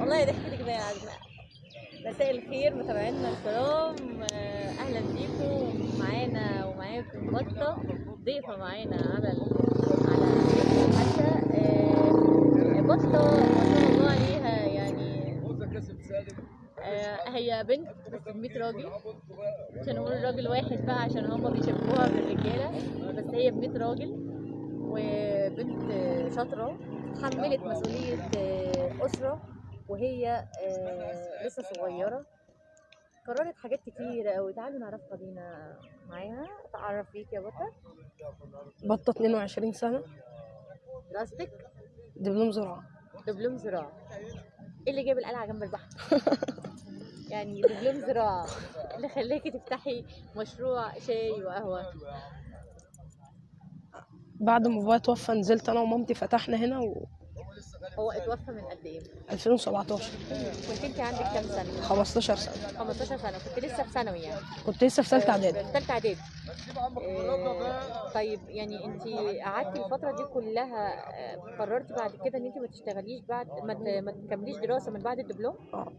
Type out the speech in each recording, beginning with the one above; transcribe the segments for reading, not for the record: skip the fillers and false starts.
والله ضحكتك باين عزمة. مساء الخير متابعينا الكرام، اهلا بيكم معانا ومعاكم بطه ضيفه معانا على الحلقة. بطه ما شاء الله عليها، يعني هي بنت بس ب 100 راجل، مش هنقول راجل واحد بقى عشان هما بيشبهوها بالرجاله، بس هي ب 100 راجل وبنت شاطرة، حملت مسؤولية اسره وهي لسه صغيرة، قررت حاجات كتيرة قوي. تعالوا نعرفها بينا معاها. اتعرف بيك يا بطه. بطه 22 سنة. دراستك؟ دبلوم زراعة. دبلوم زراعة. ايه اللي جاب القلعة جنب البحر؟ يعني دبلوم زراعة اللي خلاكي تفتحي مشروع شاي وقهوة؟ بعد ما بابايا توفى نزلت انا ومامتي فتحنا هنا. هو اتوفى من قد ايه؟ 2017. كنت انت عندك كام سنة؟ 15 سنة. 15 سنة، كنت لسه في ثانوي يعني؟ كنت لسه في ثالثة اعدادي. في ثالثة اعدادي. طيب يعني انت قعدتي الفترة دي كلها، قررتي بعد كده ان انت ما تشتغليش بعد ما تكمليش دراسة من بعد الدبلوم؟ اه.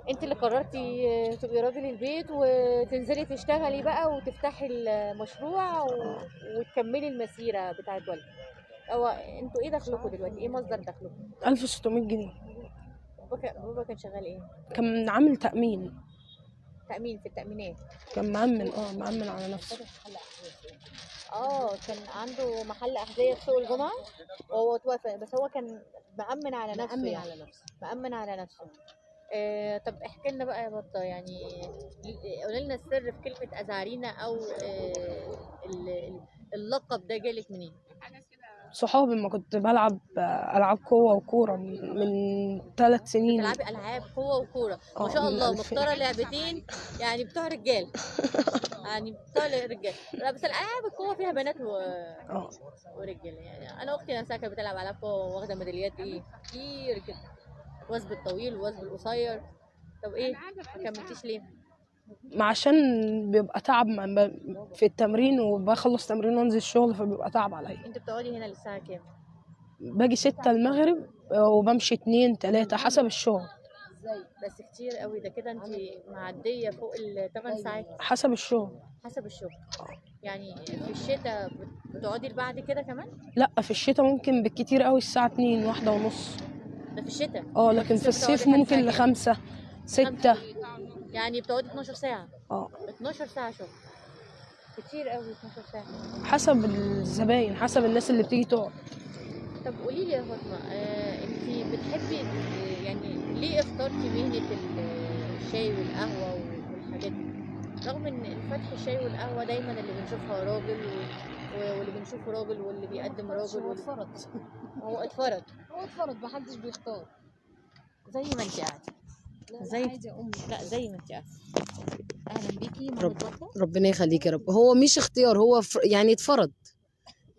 انت اللي قررتي تبقي راجل البيت وتنزلي تشتغلي بقى وتفتحي المشروع وتكملي المسيرة بتاعت والدك. هو انتوا ايه دخلكم دلوقتي؟ ايه مصدر دخلكم؟ 1600 جنيه. بابا كان شغال ايه؟ كان عامل تأمين. تأمين في التأمينات؟ كان مأمن، مأمن على نفسه. كان عنده محل أحذية في سوق الجمعة وهو توفى، بس هو كان مأمن على نفسه. مأمن يعني. على نفسه. مأمن على نفسه. طب احكي لنا بقى يا بطه، يعني قولي لنا السر في كلمة أزعرينا أو اللقب ده جالك منين؟ صحابي ما كنت بلعب العاب قوة وكوره من 3 سنين. بتلعبي العاب قوة وكوره؟ ما شاء الله، مختاره لعبتين يعني بتوع رجال. يعني بتوع رجال. لا بس الالعاب القوة فيها بنات ورجاله. يعني انا اختي نفسها كانت بتلعب العاب قوة واخده ميداليات ايه كتير كده، وثب الطويل ووثب القصير. طب ايه ما كملتيش ليه؟ ما عشان بيبقى تعب في التمرين، وبخلص تمرين وانزل الشغل فبيبقى تعب عليا. انت بتقعدي هنا للساعة كام؟ باجي 6 المغرب وبمشي 2 3 حسب الشغل. بس كتير قوي ده كده، انت معدية فوق ال 8 ساعات. حسب الشغل. حسب الشغل. يعني في الشتاء بتقعدي لبعد كده كمان؟ لا في الشتاء ممكن بالكتير قوي الساعة 2 1:30. ده في الشتاء؟ لكن في الصيف ممكن ل5 6. يعني بتقعدي 12 ساعة؟ 12 ساعة شغل. كتير قوي 12 ساعة. حسب الزباين، حسب الناس اللي بتيجي تقعد. طب قولي لي يا فاطمة، انت بتحبي يعني ليه اخترتي مهنة الشاي والقهوة والحاجات دي؟ رغم ان فتح الشاي والقهوة دايما اللي بنشوفها راجل واللي بنشوفه راجل واللي بيقدم راجل. هو اتفرض. هو اتفرض. هو اتفرض، محدش بيختار. زي ما انت قاعدة. زي لا زي ما انت قاعدة. اهلا بيكي ماما بطه. ربنا يخليك يا رب. هو مش اختيار، هو يعني اتفرض،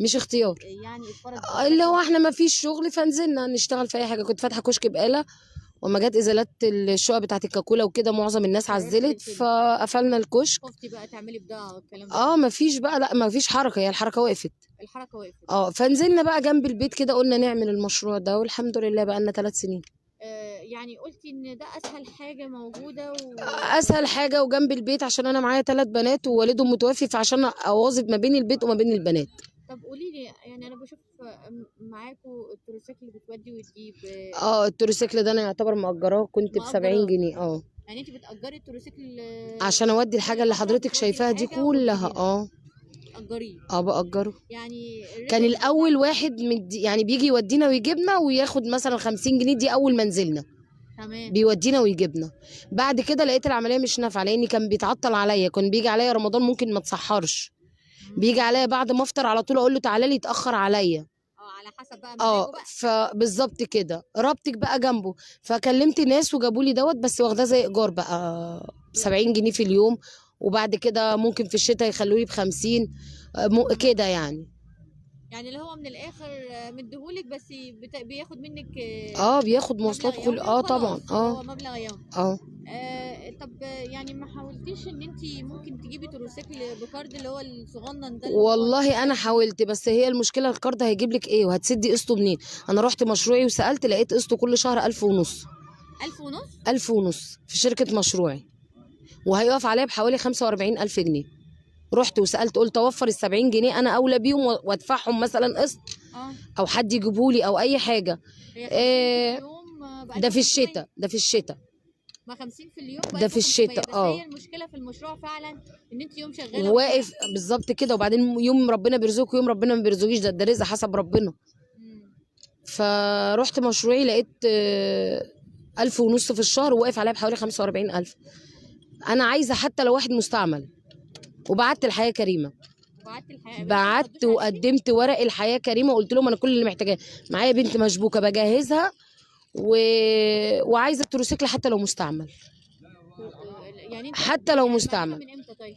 مش اختيار. يعني اتفرض اللي هو احنا ما فيش شغل فنزلنا نشتغل في اي حاجة. كنت فاتحة كشك بقاله، وما جت ازالات الشقق بتاعت الكاكولا وكده معظم الناس عزلت فقفلنا الكشك. خفتي بقى تعملي بضاعة والكلام ده؟ ما فيش بقى، لا ما فيش حركة، هي الحركة وقفت. الحركة وقفت. فنزلنا بقى جنب البيت كده، قلنا نعمل المشروع ده، والحمد لله بقى لنا 3 سنين. يعني قلتي ان ده اسهل حاجة موجودة اسهل حاجة وجنب البيت، عشان انا معايا 3 بنات ووالدهم متوفي، فعشان اواظب ما بين البيت وما بين البنات. طب قولي لي، يعني انا بشوف معاكوا التروسيكل بتودي وتجيب. التروسيكل ده انا يعتبر مأجراه، كنت ب 70 جنيه. يعني انت بتأجري التروسيكل عشان اودي الحاجة اللي حضرتك شايفاها دي كلها. تأجريه؟ بأجره. يعني كان الاول واحد يعني بيجي يودينا ويجيبنا وياخد مثلا 50 جنيه، دي اول ما نزلنا. تمام. بيودينا ويجيبنا. بعد كده لقيت العملية مش نافعة، لان كان بيتعطل عليا، كان بيجي عليا رمضان ممكن ما اتسحرش، بيجي عليا بعد ما افطر على طول اقول له تعالى لي، يتاخر عليا. على حسب بقى. فبالظبط كده ربطك بقى جنبه. فكلمت ناس وجابوا لي دوت، بس واخداه زي ايجار بقى 70 جنيه في اليوم، وبعد كده ممكن في الشتاء يخلوه لي ب50 كده يعني. يعني اللي هو من الاخر مديهولك، بس بياخد منك. بياخد مواصلات كل. طبعا. هو مبلغ يومي. طب يعني ما حاولتيش ان انت ممكن تجيبي تروسيكل بكارد اللي هو الصغنن ده اللي هو والله انا حاولت، بس هي المشكلة الكارد هيجيب لك ايه وهتسدي قسطه منين؟ انا رحت مشروعي وسالت، لقيت قسطه كل شهر 1500. 1500؟ 1500 في شركة مشروعي، وهيقف عليا بحوالي 45000 جنيه. رحت وسالت، قلت اوفر ال 70 جنيه انا اولى بيهم وادفعهم مثلا قسط او حد يجيبهولي او اي حاجة. هي 50 في اليوم، ده في الشتاء، ده في الشتاء، ما 50 في اليوم، ده في الشتاء. بس هي المشكلة في المشروع فعلا ان انت يوم شغالة واقف بالظبط كده، وبعدين يوم ربنا بيرزقك ويوم ربنا ما بيرزقكيش، ده رزق حسب ربنا. فروحت مشروعي لقيت 1500 في الشهر، وواقف عليها بحوالي 45000. انا عايزه حتى لو واحد مستعمل. وبعت الحياة كريمة، بعت وقدمت ورق الحياة كريمة، وقلت لهم انا كل اللي محتاجاه معايا بنت مشبوكه بجهزها وعايزه التروسيكل حتى لو مستعمل. يعني حتى لو مستعمل. من امتى طيب؟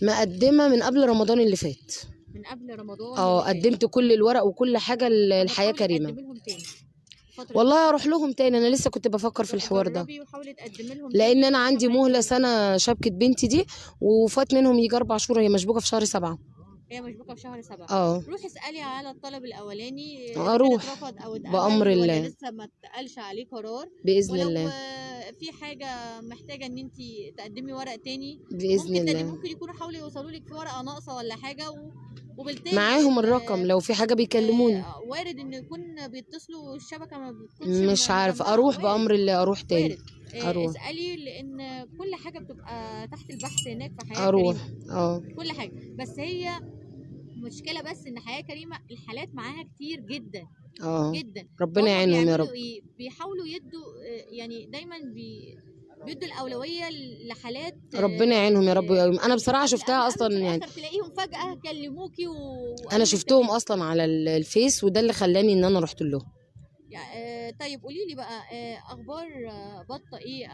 مقدمه من قبل رمضان اللي فات. من قبل رمضان. قدمت كل الورق وكل حاجة للحياة كريمة. والله اروح لهم تاني، انا لسه كنت بفكر في الحوار ده، لان انا عندي مهله سنة شبكة بنتي دي، وفات منهم يجي 4 شهور، هي مشبوكه في شهر 7. هي مشبوكه في شهر 7. روحي اسالي على الطلب الاولاني، اروح او بامر الله، لسه ما اتقالش عليه قرار باذن الله. ولو في حاجة محتاجه ان انت تقدمي ورق تاني باذن الله، ممكن يكونوا حاولوا يوصلوا لك في ورقة ناقصه ولا حاجة، وبالتالي معاهم الرقم لو في حاجة بيكلموني. وارد ان يكون بيتصلوا الشبكة ما بتكونش، مش عارفه. اروح بامر الله، اروح تاني. اروح اسالي، لان كل حاجة بتبقى تحت البحث هناك في حياة اروح كريمة. كل حاجة، بس هي مشكلة بس ان حياة كريمة الحالات معاها كتير جدا جدا. ربنا يعينهم يا رب. بيحاولوا يدوا، يعني دايما بيدوا الاولوية لحالات، ربنا يعينهم يا رب ويقويهم. انا بصراحة شفتها اصلا، يعني تلاقيهم فجاة كلموكي انا شفتهم اصلا على الفيس، وده اللي خلاني ان انا رحت لهم. طيب قولي لي بقى اخبار بطه ايه؟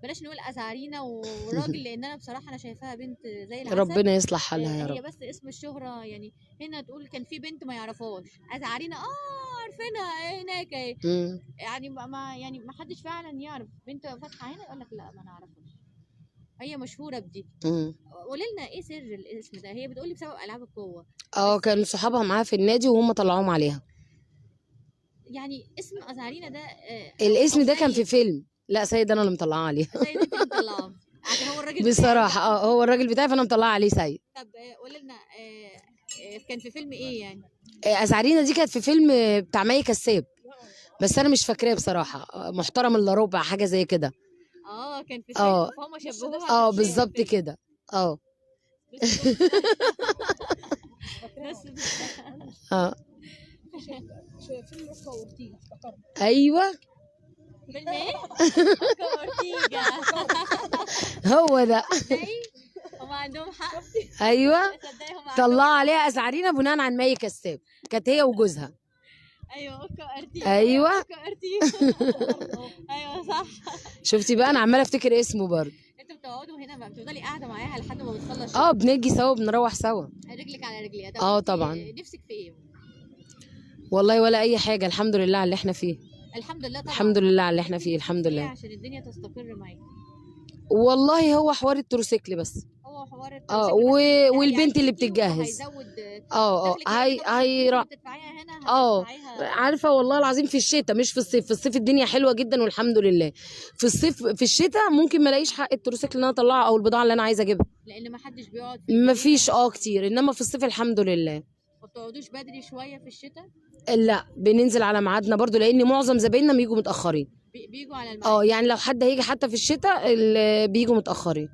بلاش نقول ازعرينا وراجل، لان انا بصراحة انا شايفاها بنت زي العسل، ربنا يصلح حالها يا رب. هي بس اسم الشهرة، يعني هنا تقول كان في بنت ما يعرفهاش ازعرينا، عارفينها هناك اهي، يعني ما يعني ما حدش فعلا يعرف بنت فاتحة هنا يقول لك لا ما نعرفهاش، هي مشهورة بدي. قولي لنا ايه سر الاسم ده؟ هي بتقولي بسبب العاب القوة. كان صحابها معاها في النادي وهم طلعوهم عليها. يعني اسم ازعرينا ده الاسم ده كان في فيلم. لا سيد انا اللي مطلعاه عليه. سيد انت اللي مطلعاه عشان هو الراجل بصراحة. هو الراجل بتاعي، فانا مطلعاه عليه سيد. طب قولي لنا كان في فيلم ايه يعني؟ ازعرينا دي كانت في فيلم بتاع مي كساب، بس انا مش فاكراه بصراحة. محترم الا ربع، حاجة زي كده. كان في فيلم فهم شبهوها. بالظبط كده. فيلم اوكا اورتيجا افتكرت. ايوه فيلم ايه؟ اوكا اورتيجا. هو ده. هم عندهم حق. ايوه طلعوا عليها ازعرينا بناء عن مي كساب، كانت هي وجوزها. ايوه اوكا اورتيجا. ايوه اوكا اورتيجا. ايوه صح. شفتي بقى انا عماله افتكر اسمه برضه. انتوا بتقعدوا هنا بقى، بتفضلي قاعدة معاها لحد ما بتخلص؟ بنيجي سوا، بنروح سوا، رجلك على رجليها. طبعا. نفسك في ايه؟ والله ولا اي حاجة، الحمد لله على اللي احنا فيه. الحمد لله طبعا، الحمد لله على اللي احنا فيه، الحمد لله. عشان الدنيا تستقر معاكي. والله هو حوار التروسيكل بس، هو حوار التروسيكل والبنت اللي بتتجهز. هي هي عارفه والله العظيم في الشتاء مش في الصيف. في الصيف الدنيا حلوة جدا والحمد لله. في الصيف، في الشتاء ممكن ما الاقيش حق التروسيكل اللي انا اطلعه او البضاعة اللي انا عايزه اجيبها، لان ما حدش بيقعد، ما فيش كتير. انما في الصيف الحمد لله. ما بتقعدوش بدري شوية في الشتاء؟ لا بننزل على ميعادنا برضو، لان معظم زبايننا بيجوا متاخرين. بيجوا على الميعاد. يعني لو حد هيجي حتى في الشتاء بيجوا متاخرين.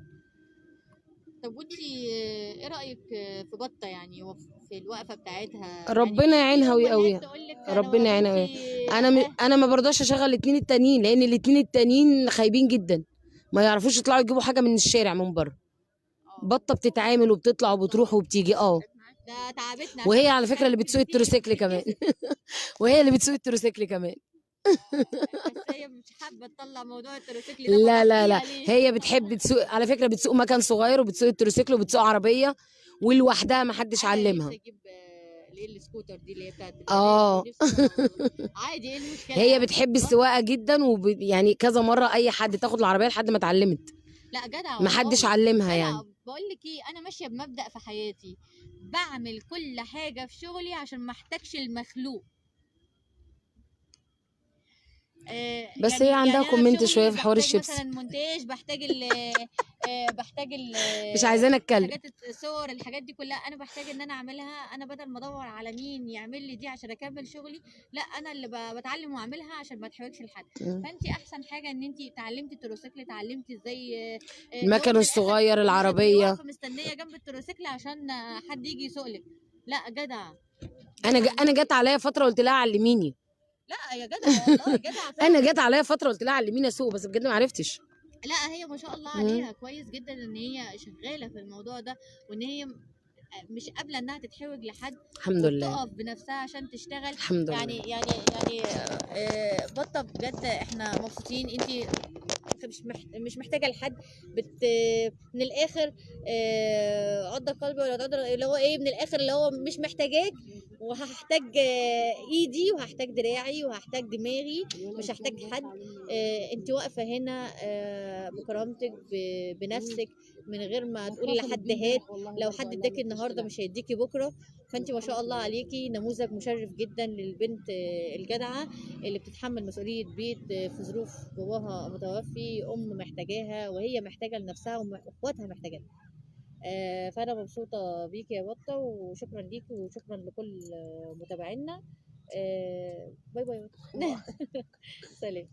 طب وانتي ايه رايك في بطه يعني وفي الوقفة بتاعتها؟ ربنا يعينها ويقويها. ربنا يعينها ويقويها. انا ما برضاش اشغل الاثنين التانيين، لان الاثنين التانيين خايبين جدا، ما يعرفوش يطلعوا يجيبوا حاجة من الشارع من بره. بطه بتتعامل وبتطلع وبتروح وبتيجي. ده تعبتنا. وهي على فكرة اللي بتسوق التروسيكل كمان. وهي اللي بتسوق التروسيكل كمان. بس هي مش حابة تطلع موضوع التروسيكل ده. لا لا لا، هي بتحب تسوق على فكرة، بتسوق مكان صغير وبتسوق التروسيكل وبتسوق عربية ولوحدها، ما حدش علمها. نفسي اجيب ليه السكوتر دي اللي هي بتاعت عادي. ايه المشكلة؟ هي بتحب السواقة جدا، يعني كذا مرة اي حد تاخد العربية لحد ما اتعلمت. لا جدع ما حدش علمها يعني. بقول لك ايه، انا ماشية بمبدأ في حياتي، بعمل كل حاجة في شغلي عشان ما احتاجش المخلوق. بس يعني هي عندها يعني comment شوية في حوار الشيبسي مثلا، مونتاج بحتاج ال بحتاج ال مش عايزاني اتكلم، حاجات الصور، الحاجات دي كلها انا بحتاج ان انا اعملها. انا بدل ما ادور على مين يعمل لي دي عشان اكمل شغلي، لا انا اللي بتعلم واعملها عشان ما اتحوجش لحد. فانت احسن حاجة ان انت اتعلمتي التروسيكل، اتعلمتي ازاي المكن الصغير، العربية، مستنيه جنب التروسيكل عشان حد يجي يسوق لك. لا جدع. انا جت عليا فترة قلت لها علميني. لا يا جدع والله جدع. انا جت عليا فترة قلت لها علميني اسوق، بس بجد ما عرفتش. لا هي ما شاء الله عليها كويس جدا ان هي شغالة في الموضوع ده، وان هي مش قابله انها تتحوج لحد، الحمد لله، تقف بنفسها عشان تشتغل، الحمد لله. يعني بطه بجد احنا مبسوطين. انت مش محتاجه لحد، من الاخر عض قلبي ولا تعض، اللي هو ايه، من الاخر اللي هو مش محتاجاك، وهحتاج ايدي وهحتاج دراعي وهحتاج دماغي، مش هحتاج حد. انت واقفة هنا بكرامتك بنفسك، من غير ما تقولي لحد هات. لو حد اداكي النهارده مش هيديكي بكره. فانت ما شاء الله عليكي نموذج مشرف جدا للبنت الجدعه اللي بتتحمل مسؤولية بيت في ظروف باباها متوفي، ام محتاجاها وهي محتاجه لنفسها واخواتها محتاجاها. فانا مبسوطة بيكي يا بطه، وشكرا ليكي وشكرا لكل متابعينا. bye bye. سلام.